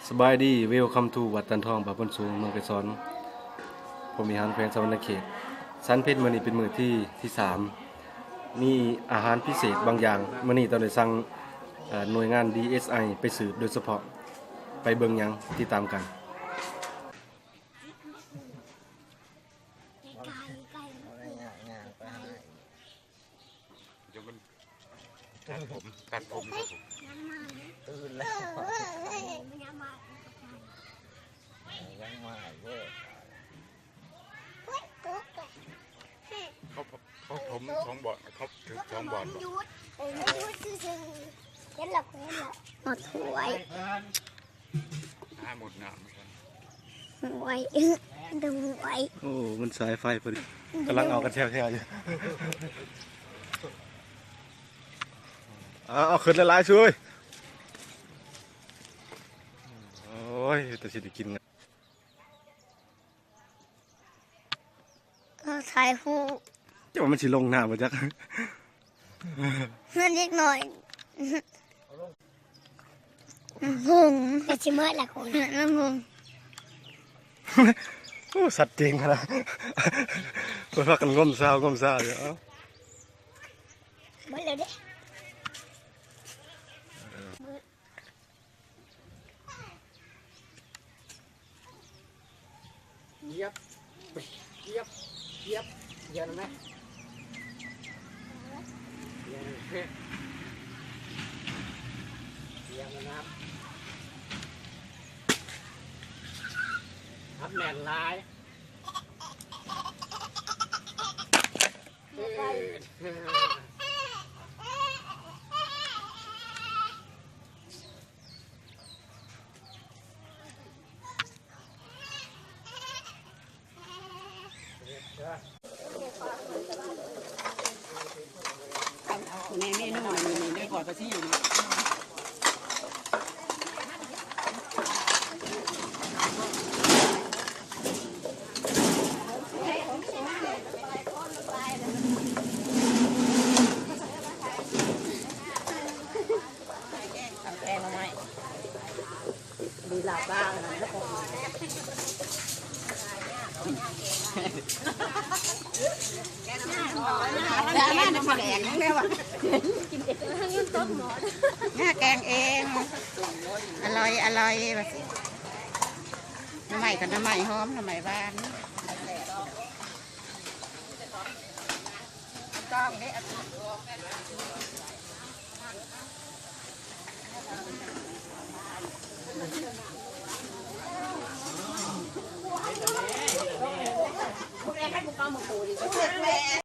ສະບາຍດີ Welcome to ວັດຕັນທອງ ບ້ານໂພນສູງ ເມືອງໄກສອນ ພົມວິຫານ ແຂວງສະຫວັນນະເຂດ. ສັນເພັດມື້ນີ້ເປັນມື້ທີ ທີສາມ ມີອາຫານພິເສດບາງຢ່າງ. ມື້ນີ້ຕ້ອງໄດ້ສັ່ງ ເອີ ໜ່ວຍງານ ດີເອສໄອ ໄປສືບໂດຍສະເພາະ. ໄປເບິ່ງຫຍັງ ຕິດຕາມກັນ. ດຽວມັນຕັດຜົມ ຕັດຜົມ ຕັດຜົມ. ຕື່ນແລ້ວ ຍັງມາອີກເວີ້ຍ. ເຂົາ ເຂົາຖົມສອງບ່ອນ ເຂົາຖືກສອງບ່ອນບໍ? ຮອດຫ້ວຍ ຫາໝົດນ້ຳ ຫ້ວຍ ເອີ ຫ້ວຍ. ໂອ້ ມັນສາຍໄຟພໍດີ ກຳລັງເອົາກັນແຊວໆຢູ່. ເອົາ ເອົາຂຶ້ນຫຼາຍໆ ຊຸຍ. ໂອ້ຍ ແຕ່ຊິໄດ້ກິນ. ເອີ ຖ່າຍຮູບ. ເຈົ້າວ່າມັນຊິລົງນ້ຳບໍ່ຈັກ ເຮືອນເດັກນ້ອຍ. ຫຸງ ກໍຊິເໝິດລະຄຸນ ຫຸງ. ໂອ້ ສັດເກັ່ງຂະໜາດ ເພິ່ນພາກັນງົມຊາວ ງົມຊາວຢູ່. ເອົາ ເໝິດແລ້ວເດ້. ຢຽບ ຢຽບ ຢຽບ ຢຽບນຳແມ່ ຢຽບນຳແມ່ ຢຽບນຳ ອັດແໜ້ນຫຼາຍ. ນີ້ເມນູນີ້ ໄດ້ກອດປາຊິຢູ່ນີ້. ເອົາແກງໜໍ່ໄມ້ ດີລາວບ້ານນັ້ນ ແລ້ວອັນນັ້ນນະ ແຫຼງແລ້ວອະ ງາແກງເອງ ອະລ່ອຍ ອະລ່ອຍ ວ່າຊິ. ໜໍ່ໄມ້ກັບໜໍ່ໄມ້ຫອມ ໜໍ່ໄມ້ຫວານ. ແມ່